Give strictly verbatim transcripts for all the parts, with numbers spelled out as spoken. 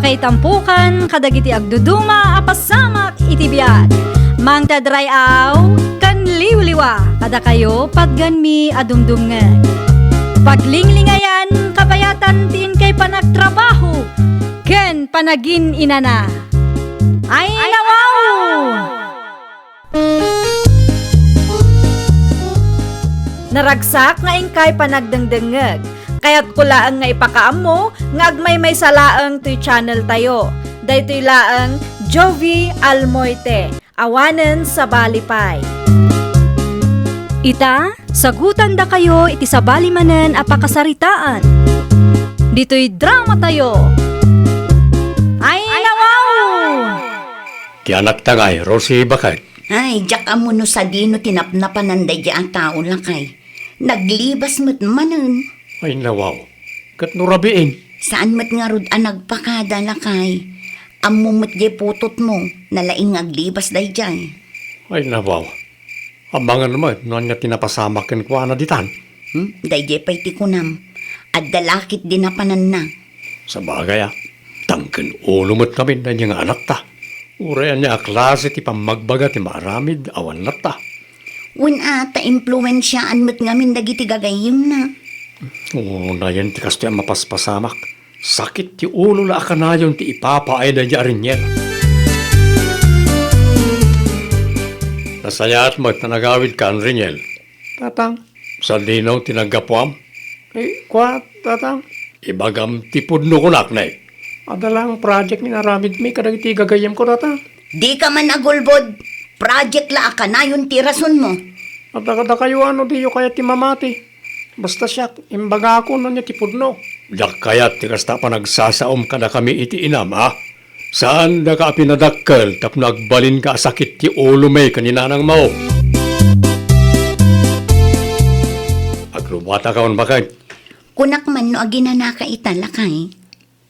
Ay tampukan kadagiti agduduma a pasamak iti biag. Mangted ray-aw ken liwliwa kadakayo patgenmi a dumdumngeg. Paglinglingayan, kabayatan ti inkay panagtrabaho ken panagin-inana. Ay, nawaw! Naragsak nga inkay panagdengdengngeg. Kayatko laeng nga ipakaammo nga agmaymaysa laeng toy channel tayo. Daytoy laeng Jovi Almoite, awanen sabali pay. Ita, sagutandakayo iti sabali manen a pakasaritaan. Ditoy drama tayo. Ay, nawaw! Ti anakta ngay, Rosie, baket. Ay, diak ammo no sadino ti napnapanan daydiay a tao, lakay. Naglibas met manen. Ay, nawaw. Ket no rabiin? Saan met ngarud a nagpakada, lakay. Ammo met diay putotmo, nalaing nga aglibas daydiay. Ay, nawaw. Amangan met no ania ti napasamak kenkuana ditan. Hmm? Daydiay pay ti kunam. Adda la ketdi napananna. Sabagay a, tangken ulo met ngamin daydiay nga anakta. Uray ania a klase ti pammagbaga ti maaramid awan latta. Wen a, ta impluensiaan met ngamin dagiti gagayyemna. Unayen ti kastoy a mapaspasamak. Sakit ti ulo la a kanayon ti ipapaay daydiay a Reniel. Nasayaat met ta nagawidkan, Reniel. Tatang, sadino ti naggapuam? Eh, kua, Tatang? Ibagam ti pudno kunak, ne? Adda laeng project nga inaramidmi kadagiti gagayyemko, Tatang. Dika man agulbod. Project la a kanayon ti rasonmo. Adda kadakayo a no diyo kayat ti mamati. Basta siak, imbagakon no ania ti pudno. Diak kayat ti kasta a panagsasaom kadakami iti inam, a? Saandaka a pinadakkel tapno agbalinka a sakit ti ulomi ken ni nanangmo. Agrubatakon, baket. Kunak man no aginanaka ita, lakay.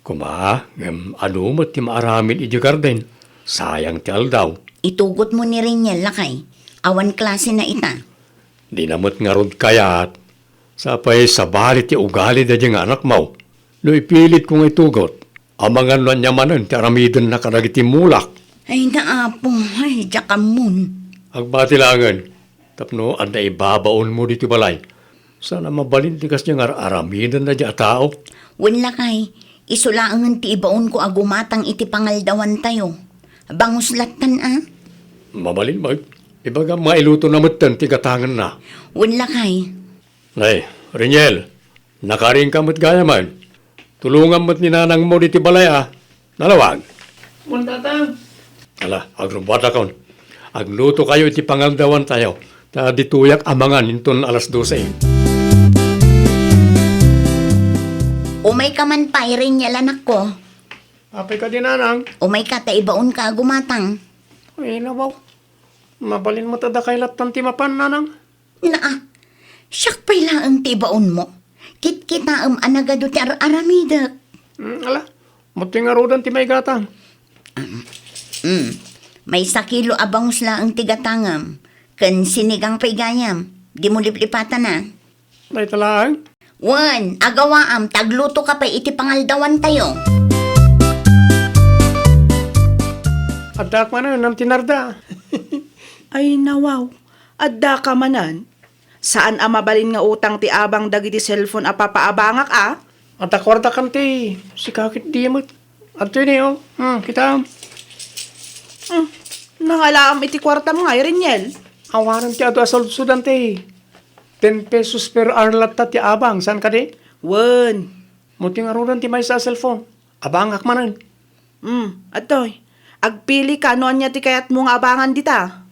Kuma, ngem adu met ti maaramid idiay garden. Sayang ti aldaw. Itugotmo ni Reniel, lakay. Awan klasena ita. Dina met ngarud kayat. Sapay sabali ti ugali daydiay nga anakmo. No ipilitko nga itugot, amangan no ania manen ti aramidenna kadagiti mulak. Ay, naapo, ay, diak ammon. Agbati laengen, tapno adda ibabaonmo ditoy balay. Saan a mabalin ti kasdiay nga ar-aramiden daydiay a tao. Wen, lakay, isu laengen ti ibaonko a gumatang iti pangaldawantayo. Bangus lattan a. Mabalin met, ibagam nga ilutona metten ti gatangenna. Wen, lakay. Nay, Reniel, nakarinka met gayamen. Tulongam met ni nanangmo ditoy balay a. Nalawag. Wen, Tatang. Ala, agrubatakon. Aglutokayo iti pangaldawantayo, ta ditoyak a mangan inton alas dose. Umayka man pay, Reniel, anakko. Apay kadi, Nanang? Umayka ta ibaonka a gumatang. Ay, nawaw. Mabalin met a dakay lattan ti mapan, Nanang. Naa, siak pay laeng ti ibaonmo. Kitkitaem a nagadu ti ar-aramidek. Mm, ala, mo ti ngaruden ti maigatang. Mm, maysa kilo a bangus laeng ti gatangem, ken sinigang pay gayam, dimo liplipatana. Dayta laeng? Wen, agawaam, ta aglutoka pay iti pangaldawantayo. Addaak manen, Auntie Narda. Ay, nawaw. Addaka manen? Saan a mabalin nga utang ti abang dagiti cellphone a papaabangak a? Adda kuartak, Auntie, sika ketdi met. Adtoy ni, o. Hmm, kitaem. Hmm, nangalaam iti kuartam ngay, Reniel. Awanen ti adu a sudsod, Auntie. Ten pesos per hour latta ti abang, saan kadi? Wen. Mo ti ngaruden ti maysa a cellphone. Abangak manen. Hmm, adtoy. Agpilika no ania ti kayatmo nga abangan dita.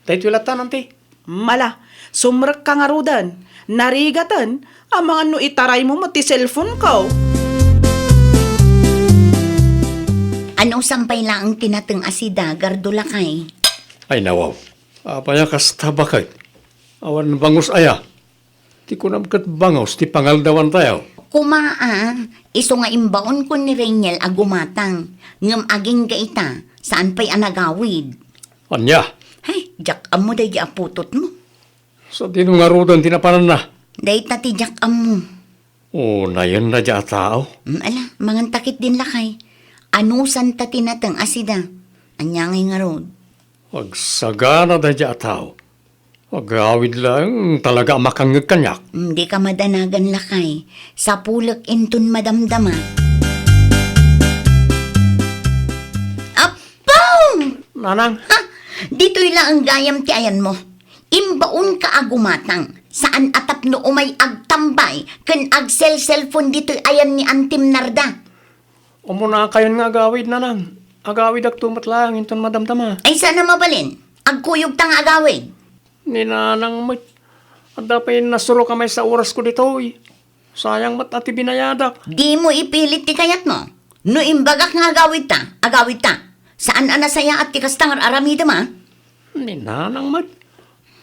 Daytoy lattan, Auntie. Mala, sumrekka ngaruden. Narigaten, amangan no itaraymo met ti cellphoneko. Anusam pay laeng ti nateng a sida, Gardo lakay? Ay, nawaw. Apay a kasta, baket? Awan bangus aya? Ti kunam ket bangus ti pangaldawantayo. Kuma a, isu nga imbaonko ni Reniel a gumatang, ngem agingga ita, saan pay a nagawid. Ania? Hay, diak ammo daydi a putotmo. Sadino ngaruden ti napananna? Dayta ti diak ammo. O, nayen na dia a tao. Mm, ala, mangan ta ketdin lakay. Anusanta ti nateng a sida. Ania ngay ngarud? Agsagana daydiay a tao. Agawid laeng talaga a makangngeg kaniak. Mm, dika madanagan, lakay. Sapulek inton madamdama. Apo! Nanang. Ha? Ditoy laeng gayam ti ayanmo. Imbaonka a gumatang. Saan a tapno umay agtambay ken agsel-cellphone ditoy ayan ni Antim Narda. Umunakayon nga agawid, Nanang. Agawidakto met laeng inton madamdama. Ay, saan a mabalin? Agkuyogta nga agawid. Ni Nanang met. Adda pay nasurok a maysa a orasko ditoy. Sayang met a ti binayadak. Dimo ipilit ti kayatmo. No imbagak nga agawidta, agawidta. Saan a nasayaat ti kasta nga ar-aramidem, a? Ni Nanang met.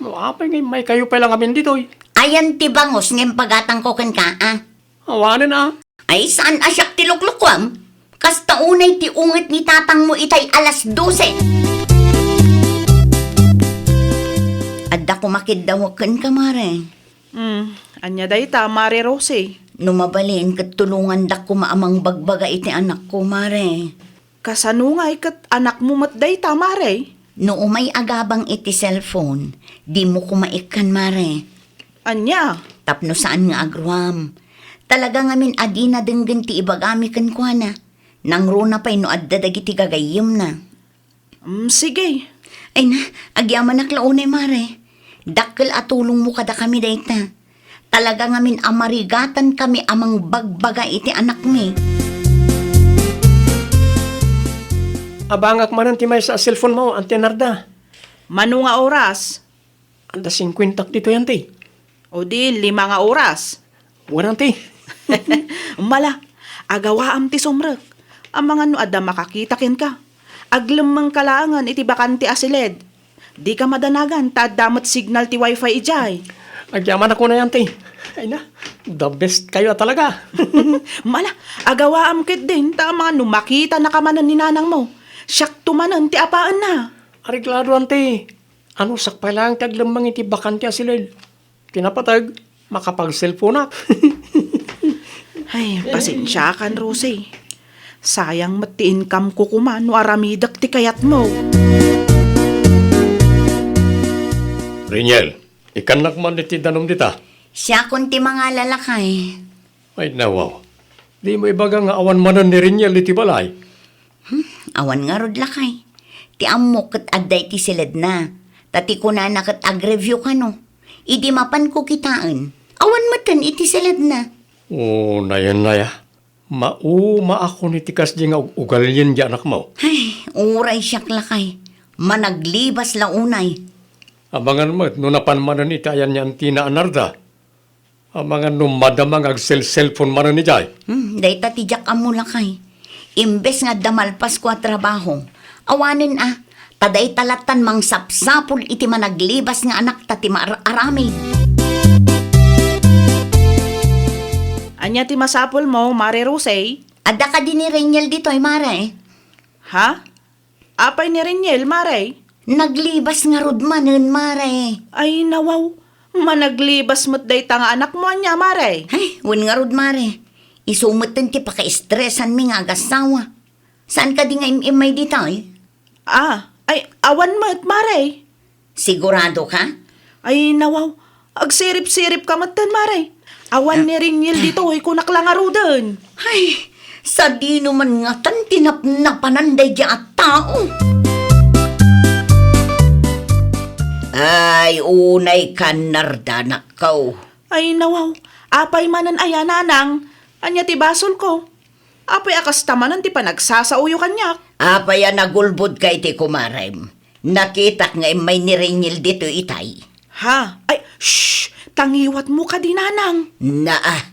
No apay nga immaykayo pay la ngamin ditoy? Ayan ti bangus nga impagatangko kenka, a? Awanen, a. Ay, saan a siak ti luklukuam? Kasta unay ti unget ni tatangmo itay alas dose. Adda koma keddawek kenka, mare. Hmm, ania dayta, Mare Rosie? No mabalin, ket tulongandak koma a mangbagbaga iti anakko, mare. Kasano ngay ket anakmo met dayta, mare? No umay agabang iti cellphone, dimo koma ikkan, mare. Ania? Tapno saan nga agruam. Talaga ngamin a dina denggen ti ibagami kenkuana. Nangruna pay no adda dagiti gagayyemna. Mm, sige. Ay na, agyamanak la unay, mare. Dakkel a tulongmo kadakami dayta. Talaga ngamin a marigatankami a mangbagbaga iti anakmi. Abangak manen ti maysa a cellphone mo, Auntie Narda. Mano nga oras? Adda singkuentak ditoy, Auntie. O di, lima nga oras. Wen, Auntie. Mala, agawaam ti sumrek. Amangan no adda makakita kenka. Aglemmengka laengen iti bakante a siled. Dika madanagan ta adda met signal ti wifi idiay. Agyamanak unay, Auntie. Ay na, the best kayo a talaga. Mala, agawaam ketdin ta amangan no makitanaka manen ni nanangmo. Siakto manen ti apaenna. Areglado, Auntie. Anusak pay laeng ti aglemmeng iti bakante a siled. Ti napateg, makapagselponak. Ay, pasensiakan, Rosie. Sayang met ti income ko koma no aramidek ti kayatmo. Reniel, ikannak man iti danum dita. Siakon ti mangala, lakay. Ay, nawaw. Dimo ibaga nga awan manen ni Reniel iti balay? Hmm, awan ngarud, lakay. Ti ammok ket adda iti siledna. Ta ti kunana ket agreview kano. Idi mapanko kitaen, awan metten iti siledna. O, nayon aya. Maumaakon iti kasdi nga ug-, ugalien di anakmo. Ay, uray siak, lakay. Managlibas la unay. Amangan met no napan manen iti ayan ni Auntie Narda. Amangan no madama nga agsel-cellphone manen idiay. Hmm, dayta ti diak ammo, lakay. Imbes nga adda malpasko a trabaho, awanen a, ta dayta lattan mangsapsapul iti managlibas nga anakta ti maar-aramid. Ania ti masapulmo, Mare Rosie? Adda kadi ni Reniel ditoy, mare? Ha? Apay ni Reniel, mare? Naglibas ngarud manen, mare. Ay, nawaw. Managlibas met dayta nga anakmo, ania, mare? Ay, wen ngarud, mare. Isu metten ti pakaestresanmi nga agassawa. Saan kadi nga im-immay ditoy? Ah, ay, awan met, mare. Sigurado ka? Ay, nawaw. Agsirip-sirip ka metten, mare. Awan ni Reniel ditoy, kunak la ngaruden. Ay, sadino man ngatan ti napnapanan daydiay a tao? Ay, unay kan, Narda, anakko. Ay, nawaw. Apay manen aya, nanang? Ania ti basolko? Apay a kasta manen ti panagsasaoyo kaniak? Apay a nagulbodka iti kumarem? Nakitak nga immay ni Reniel ditoy itay. Ha? Ay, shh! Tangiwatmo kadi, nanang. Naa,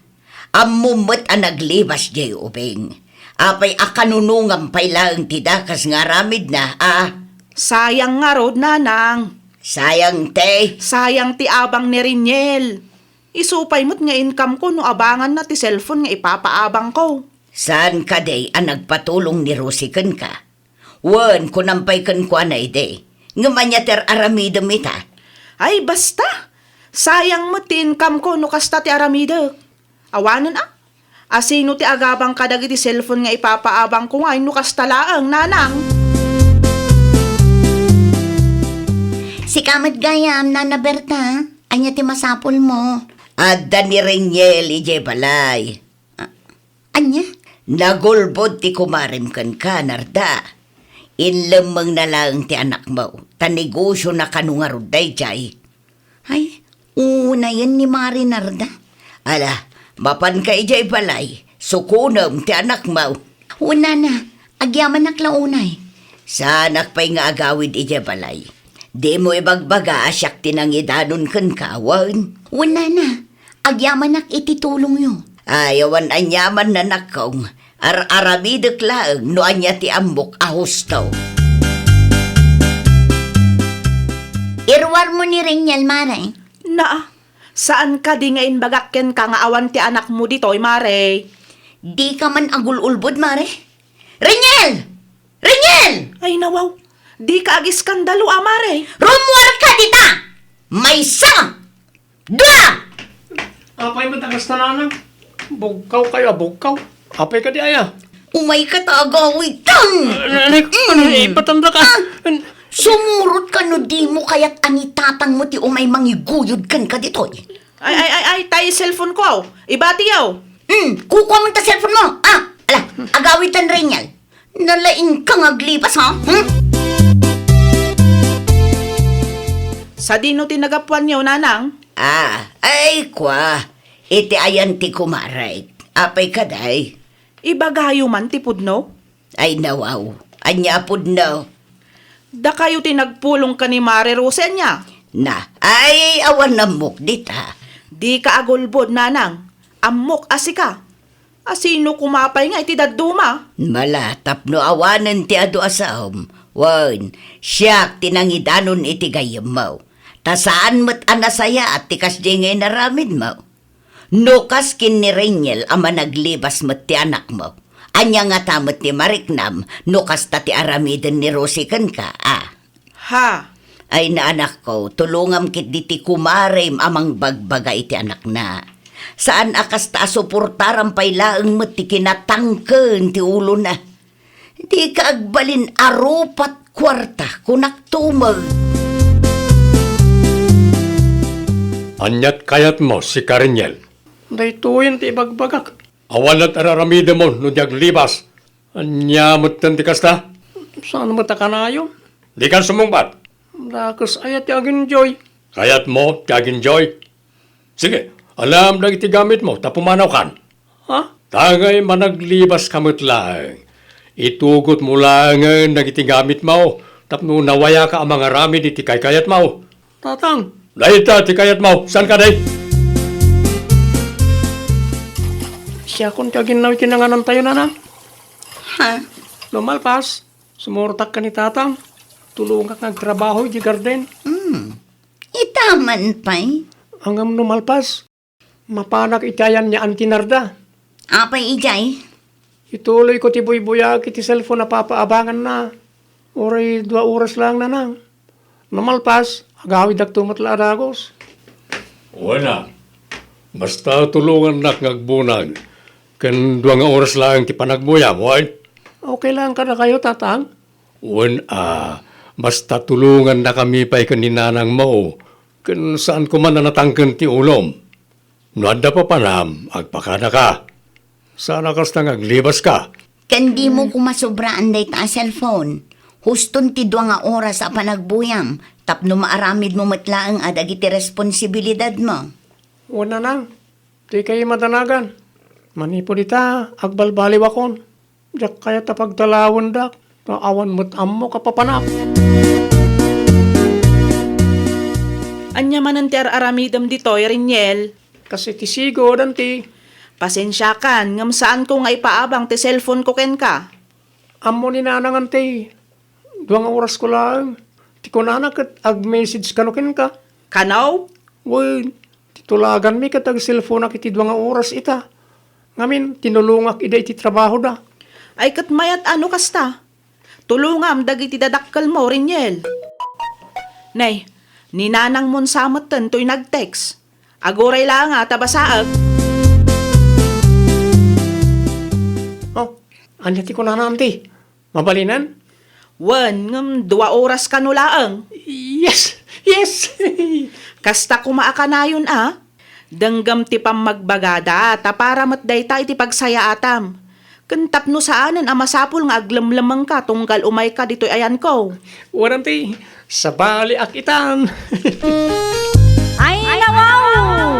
ammom met a naglibas diay ubing. Apay a kanunongan pay laeng ti dakes nga aramidna, a? Sayang ngarud, nanang. Sayang ti? Sayang ti abang ni Reniel. Isu pay met nga income ko no abanganna ti cellphone nga ipapaabangko. Saan kadi a nagpatulong ni Rosie kenka? Wen, kunam pay kenkuana idi, ngem ania ti ar-aramidem ita? Ay, basta! Sayang met ti income ko no kasta ti aramidek. Awanen a, Asino ti agabang kadagiti cellphone nga ipapaabangko ngay no kasta laeng, nanang? Sika met gayam, Nana Berta. Ania ti masapulmo? Adda ni Reniel idiay balay. Ah, ania? Nagulbod ti kumarem kenka, Narda. Inlemmengna laeng ti anakmo, ta negosiona kano ngarud daydiay. Ay, unayen ni Mari Narda. Ala, mapanka idiay balay, sukonem ti anakmo. Wen, nana, agyamanak la unay. Saanak pay nga agawid idiay balay. Dimo ibagbaga a siak ti nangidanon kenka, wen? Wen, nana, agyamanak iti tulongyo. Ay, awan aniaman, anakko. Ar-aramidek laeng no ania ti ammok a husto. Iruarmo ni Reniel, Mare. Naa, saan kadi nga imbagak kenka nga awan ti anakmo ditoy, Mare? Dika man agul-ulbod, Mare? Reniel! Reniel! Ay, nawaw. Dika agiskandalo, a, Mare. Rummuarka dita! Maysa! Dua! Apay met a kasta, nanang? Bugkaw kayo a bugkaw. Apay kadi aya? Umayka ta agawidtan. Nanay, ano, ipatanda ka? Ah, sumurotka no dimo kayat a ni tatangmo ti umay mangiguyod kenka ditoy. Ay, ay, ay, ay, tay cellphone ko. Ibatiyo. Hmm, kukuamon ta cellphone mo. Ah, ala, agawidtan, Reniel. Nalaingka nga aglibas, ha? Hmm? Sadino ti nagapuanyo, nanang? Ah, ay, kua. Iti ayan ti kumarek. Apay kadi? Ibagayo man ti pudno? Ay, nawaw. Ania a pudno? Dakayo ti nagpulong ken ni Mare Rose, ania? Na, ay, awan ammok dita. Dika agulbod, nanang. Ammok a sika. Asino koma pay nga iti dadduma? Mala, tapno awanen ti adu a saom. Wen, siak ti nangidanon iti gayyemmo. Ta saan met a nasayaat ti kasdiay nga inaramidmo. No kas ken ni Reniel a managlibas met ti anakmo, ania ngata met ti mariknam no kasta ti aramiden ni Rosie kenka, a? Ha? Ay, na, anakko, tulongam ketdi ti kumarem a mangbagbaga iti anakna. Saan a kasta a suportaram pay laeng met ti kinatangken ti ulona. Dika agbalin a rupat kuarta, kunak tumeng. Aniat kayatmo, sika, Reniel? Daytoyen ti ibagbagak. Awan la't ar-aramidemon no di aglibas. Ania metten ti kasta? Saan met a kanayon? Dikan sumungbat. Dakes aya ti agenjoy. Kayatmo ti agenjoy? Sige, alaem dagiti gamitmo ta pumanawkan. Ha? Tangay managlibaska met laeng. Itugotmo laengen dagiti gamitmo tapno nawayaka a mangaramid iti kaykayatmo. Tatang. Dayta ti kayatmo. Saan kadi? Siakon ti aginnaw iti nanganantayo, nanang. Ha? No malpas, sumurtak ken ni tatang. Tulongak nga agtrabaho iti garden. Hmm. Ita man pay? Ngem no malpas, mapanak iti ayan ni Auntie Narda. Apay idiay? Ituloyko ti buybuyag iti cellphone a papaabanganna. Uray dua oras laeng, nanang. No malpas, agawidakto met la a dagus. Wen a, basta tulongannak nga agbunag, ken dua nga oras laeng ti panagbuya, wen? Okay lang kadakayo, tatang? Wen a, basta tulongannakami pay ken ni nanangmo, ken saan koma a natangken ti ulom. No adda papanam, agpakanaka. Saan a kasta nga aglibaska. Ken dimo koma sobraan dayta a cellphone. Huston ti dua nga oras a panagbuyam tapno maaramidmo met laeng a dagiti responsibilidadmo. Wen, nanang, dikay madanagan. Manipud ita, agbalbaliwakon. Diak kayat a pagdalawendak, ta awan met ammok a papanam. Ania manen ti ar-aramidem ditoy, Reniel? Kas iti sigud, Auntie. Pasensiakan, ngem saanko nga ipaabang ti cellphone ko kenka. Ammo ni nanang, Auntie. Dua nga orasko laeng. Ti kunana ket ag-message kano kenka. Kano? Wen, ti tulaganmi ket agselfonak iti dua nga oras ita. Ngamin, tinulongak ida iti trabahoda. Ay, ket mayat a no kasta. Tulongam dagiti dadakkelmo, Reniel. Nay, ni nanangmon sa metten toy nag-text. Aguray laeng a ta basaek. Ania ti kunana, Auntie? Mabalinen? Wen, ngem dua oras kano laeng. Yes! Yes! Kasta koma a kanayon a. Denggem ti pammagbagada, ta para met dayta iti pagsayaatam. Ken tapno saanen a masapul nga aglemlemengka tunggal umayka ditoy ayanko. Wen, Auntie, sabaliak itan. Ay, nawaw!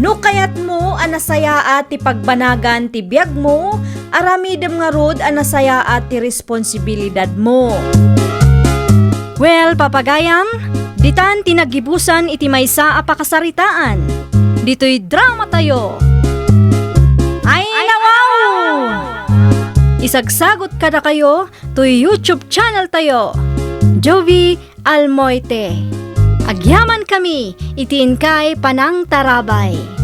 No kayatmo a nasayaat ti pagbanagan ti biagmo, aramidem ngarud a nasayaat ti responsibilidadmo. Well, papagayam, ditan ti naggibusan iti maysa a pakasaritaan. Ditoy dramatayo. Ay, nawaw! Isagsagot kadakayo toy YouTube channel tayo, Jovi Almoite. Agyaman kami iti inkay panangtarabay.